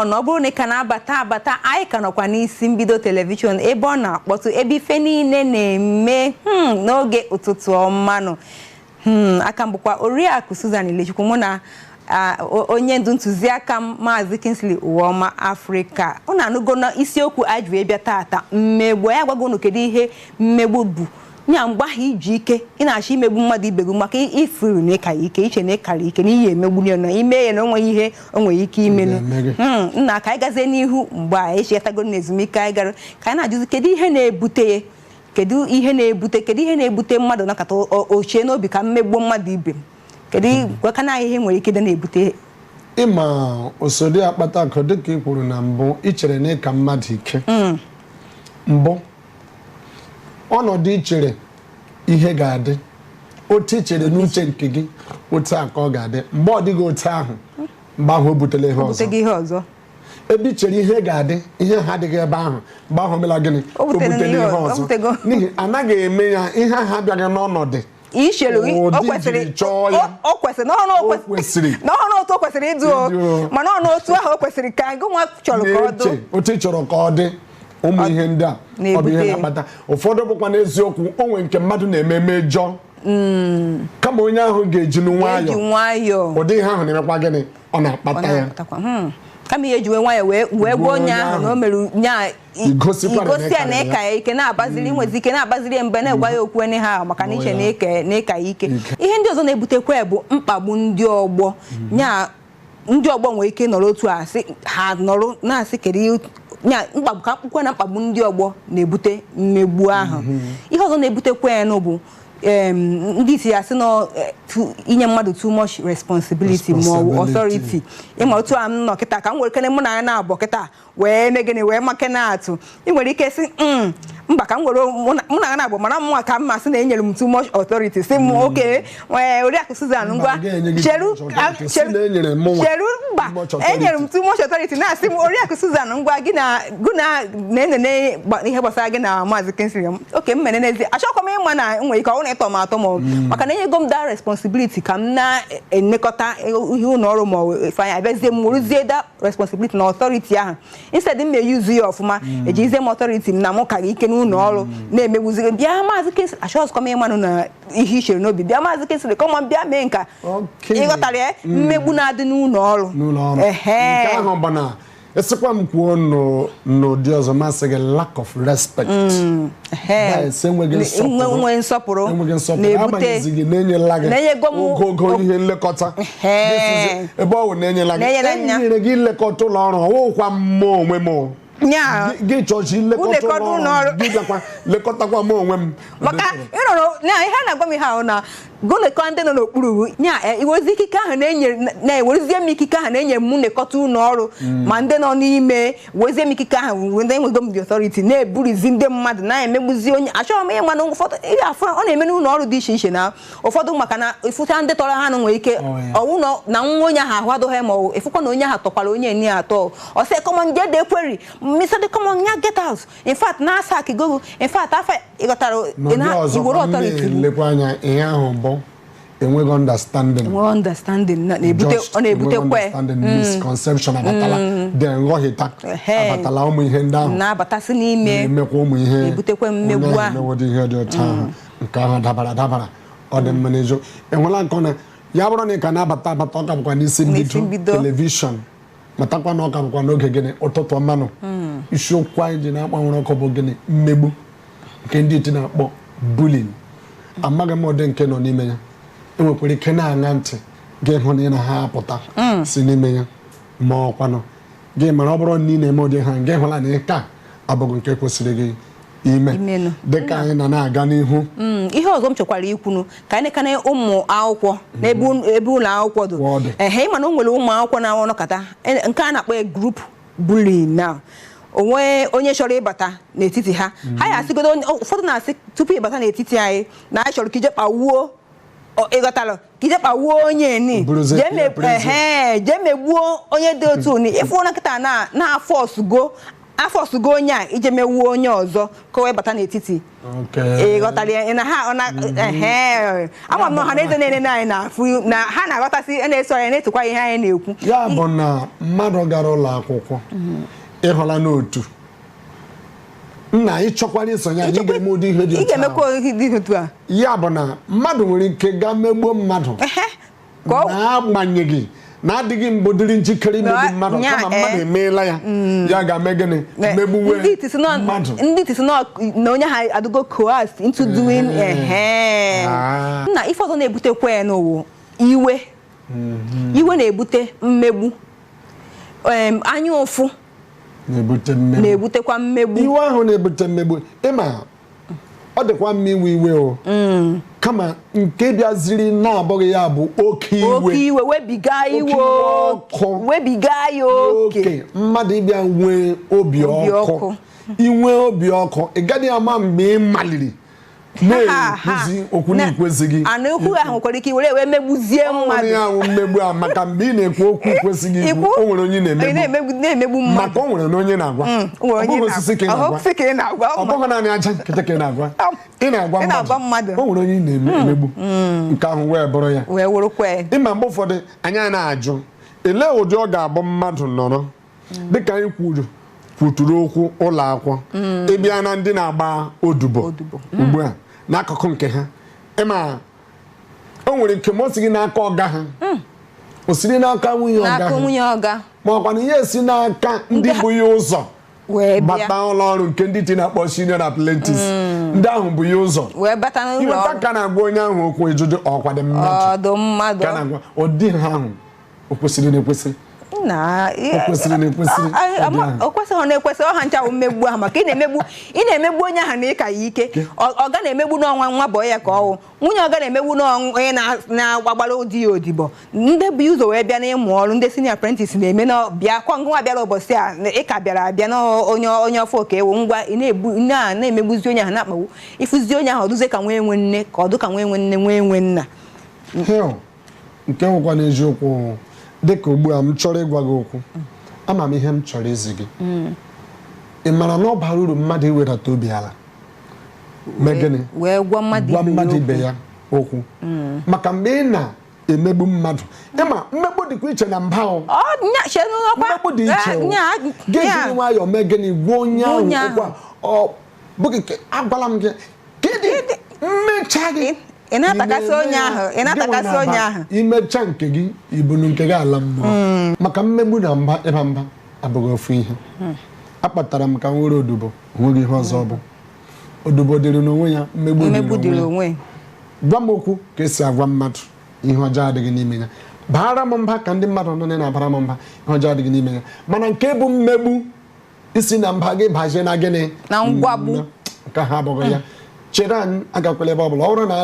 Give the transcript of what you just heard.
Nnọọ. Ọ bụrụ na ị ka na-abata abata, anyị ka nọkwa n'isi mbido television, ebe ọ na-akpọtụ, ebe ife niile na-eme n'oge ụtụtụ ọmanụ. Aka m bụkwa Oriakụ Susan Ilechukwu, mụ na onye ndu ntụziaka m, Maazị Kingsley Uweọma Afrịka. Unu anụgo na isiokwu anyị ji wee bịa tata, mmegbu. Anyị agwago unu kedu ihe mmegbu bụ. Nya mgbe ahụ iji ike ị na-achọ imegbu mmadụ ibe gị maka ifuru na ịka ike, iche na ịkara ike na ihe emegbu ya, na ime ya na onweghị ihe o nwere ike imenụ. Ga-eme gị. Nna, ka anyị gazie n'ihu. Mgbe a echetago na ezumike anyị gara, ka anyị na-ajụzi kedu ihe na-ebute ya, kedu ihe na-ebute, kedu ihe na-ebute mmadụ nakọta ochie n'obi ka mmegbuo mmadụ ibe m? Kedu gwakana anyị ihe nwere ike ịdị na-ebute? Ịma usoro akpata akụ, dịka ị kwuru na mbụ, ị chere na ịka mmadụ ike mbụ, ọnọdụ ị chere ihe ga-adị otu ị chere n'uche nke gị, otu a ka ọ ga-adị. Mgbe ọ dịghị otu ahụ, mgbe ahụ o butela ihe ọzọ. Bute gị ihe ọzọ. Ebe ị chere ihe ga-adị, ihe ha adịghị ebe ahụ, mgbe ahụ o mela gịnị? O butere butere ihe ihe ọzọ, o ọzọ. butego. N'ihi anaghị eme ya, ihe ahụ abịaghị n'ọnọdụ ichere o ụdị kwesịrị jiri chọọ ya. O kwesịrị n'ọnụ O kwesịrị. N'ọnụ otu o kwesịrị ịdụ o. Ịdụ o. Mana ọnụ otu ahụ o kwesịrị ka gị nwa chọrọ ka ọ dụ. Na-eche otu ị chọrọ ka ọ dị. Ụmụ ihe ndị a, ọ bụ ihe na-ebute. na-akpata ụfọdụ. Bụkwa n'eziokwu, o nwere nke mmadụ na-eme mejọ, kama onye ahụ ga-eji eji nwayọọ nwayọọ ụdị ihe ahụ na-emekwa gịnị? Ọ ọ na-akpata ya. na-akpatakwa. Kama ihe ejiwe nwayọọ wee gwa onye ahụ na o mere nya Igosikwara na igosi ya na ịkarịrị ịka ya ike, na-abaziri nwezi ike, na-abaziri ya mgbe na-egwa ya okwu ene ha, maka na iche na ịka ya ike. Ike. Ihe ndị ọzọ na-ebutekwa ya bụ mkpagbu ndị ọgbọ. Nya ndị ọgbọ nwere ike nọrọ otu a sị ha nọrọ na-asị kedu ihe nya mkpagbu ka mkpukwe na mkpagbu ndị ọgbọ na-ebute mmegbu ahụ. Ihe ọzọ na-ebutekwa ya nụ bụ ndị isi ya sị na inye mmadụ too much responsibility ma ọ bụ Responsibility. authority. Ịma otu a m nọ kịta, ka m were kene mụ na ya na-abọ kịta wee mee gịnị, wee make na-atụ, ị nwere ike sị, mba, ka m were mụ na ya na-abọ mara mma ka mma sị na enyere m too much authority, sị m oke ee, Oriakụ Susan, ngwa. Mba, ga-enye gị cheru too much authority. Sị na enyere mụnwa cheru, mba, too much authority. Enyere m too much authority, na-asị m, Oriakụ Susan, ngwa, gị na gụ na na-enene ihe gbasara gị na Maazị Kingsley. Oke m mere n'ezie, achọkwa m ịma na m nwere ike ọ na ịtọ m atọ ma ọ maka na enyego m that responsibility ka m na-elekọta ihe ụlọ ọrụ ma ọ bụ ife anyị abịazie m werezie that responsibility na authority ahụ, instead m na-eyuzu ya ọfụma, ejizie m authority m na mụ kara ike n'ụlọ ọrụ na-emegbuzi gị. Bịa, Maazị Kingsley, achọghịzikwa m ịmanụ na ihe i chere n'obi. Bịa, Maazị Kingsley, come on, bịa mee nka. Ịghọtara ya? Mmegbu na-adị n'ụlọ ọrụ. N'ụlọ ọrụ. Ehe. Nke ahụ bụ na esikwa m kwuo n'ụdị ọzọ, masị gị lack of respect. Ehe. That is, enweghị nsọpụrụ. Nwe nsọpụrụ. Enweghị nsọpụrụ. Na-ebute Agbanyeghị gị na-enyela gị Na-enyego m ogogo ihe nlekọta. Ehe. This is ebe ọ bụ na-enyela gị Na-enyela m ya. enyere gị nlekọta ụlọ ọrụ, ọwụkwa mmụọ onwe m o. Nya. Gị chọchi nlekọta Nlekọta ụlọ ụlọ ọrụ ọrụ. gị, bịakwa lekọtakwa m onwe m. Maka ịnọrọ na ihe a na-agwa m, ihe ahụ na gụnekọ ndị nọ n'okpuru nya iwezi ikike ahụ na-enye, na-ewerezie m ikike ahụ na-enye m nlekọta ụlọ ọrụ ma ndị nọ n'ime, wezie m ikike ahụ wee ndị enwego m the authority na-eburizi ndị mmadụ, na-emegbuzi onye. Achọghị m ịma na ụfọdụ ihe afụ ọ na-eme n'ụlọ ọrụ dị iche iche na ụfọdụ, maka na ịfụcha ndị tọrọ ha nụ nwere ike Oh, yeah. ọwụ na nwa onye ahụ ahụ adịghị, ma ọ ịfụkwa na onye ahụ tọkwara onye ni atọ, ọ sị, "Come on, get the query, Mr. the, come on, ya, get out." In fact, na asa akigogo, in fact, afa ịghọtara N'ụdị ọzọ iwere kwa, m authority na-elekwa anya ihe ahụ bụ enweghị understanding. Nwee understanding na-ebute Just ọ na-ebutekwa enweghị understanding, misconception abatala, then nghọhịta abatala, ụmụ ihe ndị ahụ na-abatasị n'ime na-emekwa ụmụ ihe na-ebutekwa mmegbu onye ahụ. emewodị ihe dị otu ahụ. Nke ahụ dabara adabara, ọ dị mma n'ezo. Enwela nke ọ na ya bụrụ na ị ka na-abata abata, ọ ka bụkwa n'isi N'isi mbido mbido. television, matakwa na ọ ka bụkwa n'oge gịnị? Ụtụtụ ọmanụ. Isiokwu anyị ji na-akpanwere ọkụ bụ gịnị? Mmegbu, nke ndị iti na-akpọ bullying. Amaghị m ụdị nke nọ n'ime ya. Enwekwara ike na-aṅa ntị gị hụ na ị na ha apụta si n'ime ya, ma ọkwanụ gị mara, ọ bụrụ na ị na-eme ụdị ha, gị hụla na nke a abụghị nke kwesịrị gị ime. Imenụ. Dịka anyị na na-aga n'ihu. Ihe ọzọ m chọkwara ikwunu, ka anyị nekana ụmụ akwụkwọ n'ebe ebe ụlọ akwụkwọ dị. Ọ dị. Ehe, ịma na o nwere ụmụ akwụkwọ na-anọkọta nke a na-akpọ group bullying, na onwe onye chọrọ ịbata n'etiti ha, ha ya asịgodo ụfọdụ na-asị, tupu ịbata n'etiti anyị na anyị chọrọ ka ije kpawuo ịghọtara, ka ije kpawuo onye ni Buruzie jee peer pressure. ehe, jee megbuo onye dị otu ni ịfụ na nkịta na na-afọsụgo. Afọsụgo onye a ije mewuo onye ọzọ ka o wee bata n'etiti. Okay. Ị ghọtara ya? Na ha ọ na ehe, ama m na ọha na eze na-enene anyị na-afụ na ha na-aghọtasị, na-eso anyị, na-etokwa ihe anyị na-ekwu. Ya bụ na mmadụ gara ụlọ akwụkwọ ịhụla n'otu nna ị chọkwara isonye anyị ga-eme ụdị ihe dị Ị otu ahụ. ga-emekwa ihe dị otu a. Ya bụ na mmadụ nwere ike gaa megbuo mmadụ Ehe, ka ọ na-agbanyeghị na adịghị mbụ dịrị njikere imegbu Na- mmadụ, nya, kama mmadụ eh. emeela ya, ya ga-eme gịnị? Megbuwe Ndị iti si nọ- mmadụ. Ndị iti si nọ na onye ha adịgo coerced into doing. Ehe. Ah. Nna, ife ọzọ na-ebutekwa ya n'ụwa, iwe. Iwe na-ebute mmegbu. Anya ụfụ na-ebute mmegbu. Na-ebutekwa mmegbu. Iwe ahụ na-ebute mmegbu. Ịma, ọ dịkwa mma iwe iwe o, kama nke bịaziri na-abụghị ya bụ oke iwe. Oke iwe, webiga iwe iwe ọkụ. Webiga ya oke. Oke mmadụ ịbịa nwee obi Obi ọkụ. ọkụ. Inwe obi ọkụ, ị gaghị ama mgbe ị maliri na-ekwuzi okwu na-ekwesịghị. Ana okwu ahụ nwekwara ike were wee megbuzie Ọ nwere mmadụ. ya ahụ mmegbu a, maka mgbe ị na-ekwu okwu kwesịghị ikwu, o nwere onye ị Ị na-emegbu. na-emegbu mmadụ. Maka o nwere na onye na-agwa. O nwere Ọ onye bụghị osisi ka ị ọ na-agwa. osisi ka ị na-agwa. Ọ bụghị naanị aja nkịtị ka ị na-agwa. Ị na-agwa Ị na-agwa mmadụ. mmadụ. O nwere onye ị na-emegbu. Nke ahụ wee bụrụ ya. Wee wụrụkwa ya. Ịma, mgbe ụfọdụ anyị a na-ajụ elee ụdị ọ ga-abụ mmadụ nọrọ dịka anyị kwuru kwuturu okwu ụlọ akwụkwọ, ịbịa na ndị na-agba odibo Odibo. ugbu a n'akụkụ nke ha, ịma, o nwere nke ma o si gị n'aka ọga ha, o siri n'aka nwunye ọga N'aka ha, nwunye ọga. ma ọkwa na ihe esi n'aka ndị bụ ya ụzọ Wee bịa. bata ụlọ ọrụ nke ndị ti na-akpọ senior apprentice, ndị ahụ bụ ya ụzọ Wee bata n'ụlọ iweta ọrụ. ka na-agwa onye ahụ okwu ejuju ọkwa dị mmadụ Ọdụ mmadụ. ka na-agwa ụdị ha ahụ, o kwesịrị na ekwesị. Na O kwesịrị na ekwesịrị, ụdị ahụ. O kwesịghị na ekwesị. Ọha ncha bụ mmegbu ahụ, maka ị na-emegbu onye ahụ na ịka ya ike. Ọga na-emegbu n'ọnwa nwa bọọ ya ka ọwụ nwunye ọga na-emegbu n'ọnwa onye na-agbagbara di ya odibo. Ndị bụ ụzọ wee bịa n'ịmụ ọrụ, ndị senior apprentice na-eme na bịa kwa ngwa bịara ụbọchị a na ịka bịara abịa na onye ọfọ ka ewu ngwa ị na-egbu na-emegbuzi onye ahụ, na-akpagbu ịfụzi onye ahụ, ọdụzie ka nwee nwe nne, ka ọdụ ka nwee nwe nne, nwee nwe nna. Hell, nke nwekwa n'eziokwu, dịka ugbu a m chọrọ ịgwa gị okwu, ama m ihe m chọrọ izi gị. Ị mara na ọ bara uru mmadụ iwedata obi ala mee gịnị? Wee gwa mmadụ Gwa ibe ya mmadụ okwu. ibe ya okwu, maka mgbe ị na-emegbu mmadụ, ịma, mmegbu dịkwa iche na mba o. Ọ nya che n'ọkwa. Mmegbu dị iche o. Nya Gị nya. jiri nwayọọ mee gịnị? Gwa onye Gwa ahụ onye okwu a. Ọ bụghị nke agwala m gị kedụ mmecha gị. Ị na-atakasị onye ahụ, ị na-atakasị onye ahụ. Imecha nke gị, ibunu nke gị ala mmụọ, maka mmegbu na mba, ịba mba abụghị ofu ihe. Akpatara m ka m were odibo, onweghị ihe ọzọ ọ bụ odibo dịrị n'onwe ya, mmegbu Mmegbu dịrị dịrị onwe ya. onwe. Gwa m okwu ka esi agwa mmadụ, ihe ọjọọ adịghị n'ime ya. Baara m mba ka ndị mmadụ nọ na-abara m mba, ihe ọjọọ adịghị n'ime ya. Mana nke bụ mmegbu, isi na mba gị bazie na gịnị? Na ngwagbu. Nke ha abụghị ya. Chere anyị, agakwala ebe ọ bụla ọ bụrụ na